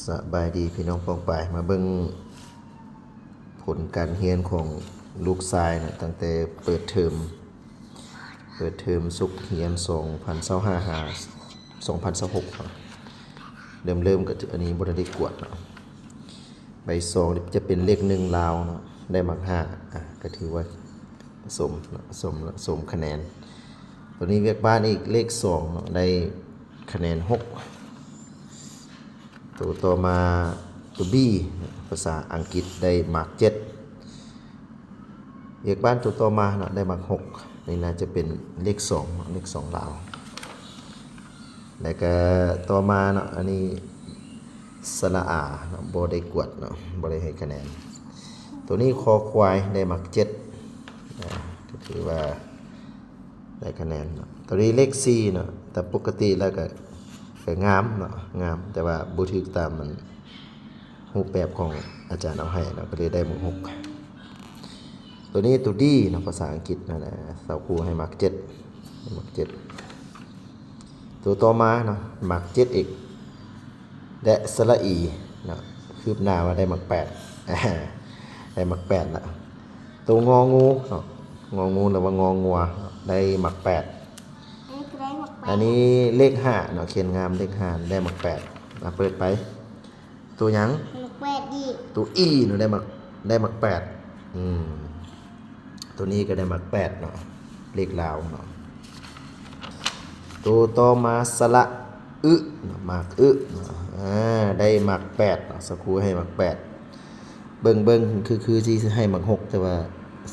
ສະບາຍດີພີ່ນ້ອງປ້ອງປາຍ ມາເບິ່ງຜົນການຮຽນຂອງລູກຊາຍນະ ຕັ້ງແຕ່ເປີດເທີມ ເປີດເທີມສົກຮຽນສອງພັນຊາວຫ້າ ຫາ ສອງພັນຊາວຫົກເນາະ. ເລີ່ມ ເລີ່ມກໍ ອັນນີ້ບໍ່ໄດ້ກວດເນາະ. ໃບສອງຈະເປັນເລກໜຶ່ງລາວເນາະ ໄດ້ໝາກຫ້າ ອ່າ ກໍຖືວ່າສົມເນາະ ສົມ ສົມຄະແນນ. ຕົວນີ້ວຽກບ້ານອີກເລກສອງເນາະ ໄດ້ຄະແນນຫົກ. ຕົວຕໍ່ມາ ຕົວ B ພາສາອັງກິດໄດ້ໝາກເຈັດ. ວຽກບ້ານຕົວຕໍ່ມາເນາະ ໄດ້ໝາກຫົກ. ນີ້ໜ້າຈະເປັນເລກສອງເນາະ ເລກສອງລາວ. ແລ້ວກະຕໍ່ມາເນາະ ອັນນີ້ສະຫຼະອາເນາະ ບໍ່ໄດ້ກວດເນາະ ບໍ່ໄດ້ໃຫ້ຄະແນນ. ຕົວນີ້ຄໍຄວາຍໄດ້ໝາກເຈັດ ອ່າ ກໍຖືວ່າ ໄດ້ຄະແນນເນາະ. ຕົວນີ້ເລກສີ່ເນາະ ຕາມປົກກະຕິແລ້ວກະ ກະງາມເນາະ ງາມ ແຕ່ວ່າບໍ່ຖືກຕາມອັນຮູບແບບຂອງອາຈານເອົາໃຫ້ເນາະ ກໍເລີຍໄດ້ໝາກຫົກ. ຕົວນີ້ຕົວ D ເນາະ ພາສາອັງກິດນັ້ນນະ ສາວຄູໃຫ້ໝາກເຈັດ ໝາກເຈັດ. ຕົວຕໍ່ມາເນາະ ໝາກເຈັດອີກ ແລະ ສະຫຼະອີເນາະ ຄືບໜ້າມາໄດ້ໝາກແປດ ໄດ້ໝາກແປດລະ. ຕົວ ງໍງູເນາະ ງໍງູ ຫຼືວ່າ ງໍງົວ ໄດ້ໝາກແປດ. ອັນນີ້ກໍໄດ້ໝາກແປດ ອັນນີ້ເລກຫ້າເນາະ ຂຽນງາມ ເລກຫ້າໄດ້ໝາກແປດ. ມາເປີດໄປ ຕົວຫຍັງ? ໝາກແປດອີກ ຕົວ E ເນາະ ໄດ້ໝາກ ໄດ້ໝາກແປດ. ອືມ ຕົວນີ້ກໍໄດ້ໝາກແປດເນາະ ເລກລາວເນາະ. ຕົວຕໍ່ມາ ສະຫຼະອຶເນາະ ໝາກອຶເນາະ ອ່າ ໄດ້ໝາກແປດເນາະ ສາວຄູໃຫ້ໝາກແປດ. ເບິ່ງ ເບິ່ງ ຄື ຄືຊິໃຫ້ໝາກຫົກ ແຕ່ວ່າ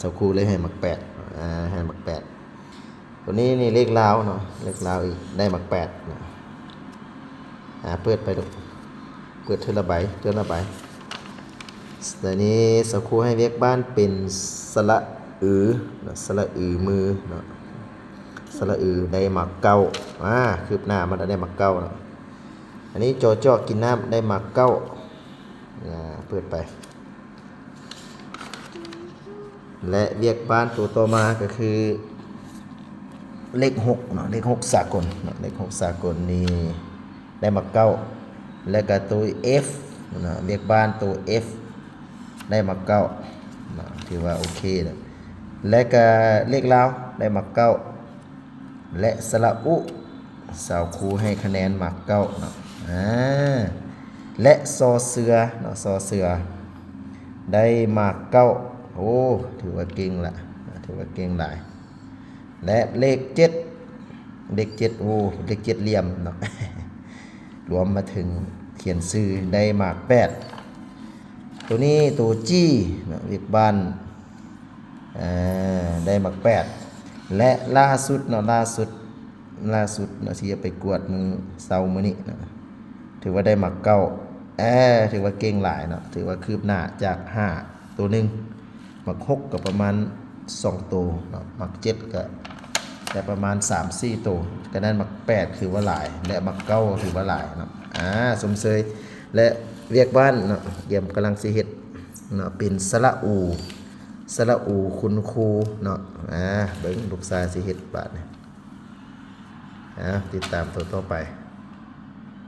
ສາວຄູເລີຍໃຫ້ໝາກແປດ ອ່າ ໃຫ້ໝາກແປດ. ຕົວນີ້ນີ້ເລກລາວເນາະ ເລກລາວອີກ ໄດ້ໝາກແປດເນາະ. ອ່າ ເປີດໄປລູກ ເປີດເທື່ອລະໃບ ເທື່ອລະໃບ. ແລ້ວນີ້ສາວຄູໃຫ້ວຽກບ້ານເປັນສະຫຼະອືເນາະ ສະຫຼະອືມືເນາະ ສະຫຼະອືໄດ້ໝາກເກົ້າ. ອ່າ ຄືບໜ້າມາໄດ້ໝາກເກົ້າເນາະ. ອັນນີ້ ຈ ຈ ກິນນ້ຳ ໄດ້ໝາກເກົ້າ. ອ່າ ເປີດໄປ ແລະ ວຽກບ້ານຕົວຕໍ່ມາກໍຄືເລກຫົກເນາະ ເລກຫົກສາກົນເນາະ ເລກຫົກສາກົນນີ້ໄດ້ໝາກເກົ້າ. ແລ້ວກໍຕົວ F ເນາະ ວຽກບ້ານຕົວ F ໄດ້ໝາກເກົ້າເນາະ ຖືວ່າໂອເຄແລ້ວ. ແລະ ກໍເລກລາວໄດ້ໝາກເກົ້າ ແລະ ສະຫຼະອຸ ສາວຄູໃຫ້ຄະແນນໝາກເກົ້າເນາະ ອ່າ ແລະ ຊໍເສືອເນາະ ຊໍເສືອໄດ້ໝາກເກົ້າ. ໂອ້ ຖືວ່າເກັ່ງລະ ຖືວ່າເກັ່ງຫຼາຍ. ແລະ ເລກເຈັດ ເລກເຈັດ ໂອ້ ເລກເຈັດຫຼ່ຽມເນາະ ລວມມາເຖິງຂຽນຊື່ໄດ້ໝາກແປດ. ໂຕນີ້ໂຕ G ເນາະ ວຽກບ້ານ ອ່າ ໄດ້ໝາກແປດ. ແລະ ລ່າສຸດເນາະ ລ່າສຸດ ລ່າສຸດເນາະ ທີ່ຈະໄປກວດມື້ເຊົ້າມື້ນີ້ເນາະ ຖືວ່າໄດ້ໝາກເກົ້າ. ເອີ ຖືວ່າເກັ່ງຫຼາຍເນາະ ຖືວ່າຄືບໜ້າຈາກຫ້າໂຕໜຶ່ງ ໝາກຫົກກໍປະມານສອງໂຕເນາະ ໝາກເຈັດກໍໄດ້ປະມານສາມສີ່ໂຕ. ກະນັ້ນໝາກແປດຖືວ່າຫຼາຍ ແລະ ໝາກເກົ້າຖືວ່າຫຼາຍເນາະ. ອ່າ ຊົມເຊີຍ ແລະ ວຽກບ້ານເນາະ ກຽມກຳລັງຊິເຮັດເນາະ ເປັນສະຫຼະອູ ສະຫຼະອູຄຸນຄູເນາະ. ອ່າ ເບິ່ງລູກຊາຍຊິເຮັດບາດນີ້. ອ່າ ຕິດຕາມໂຕຕໍ່ໄປ.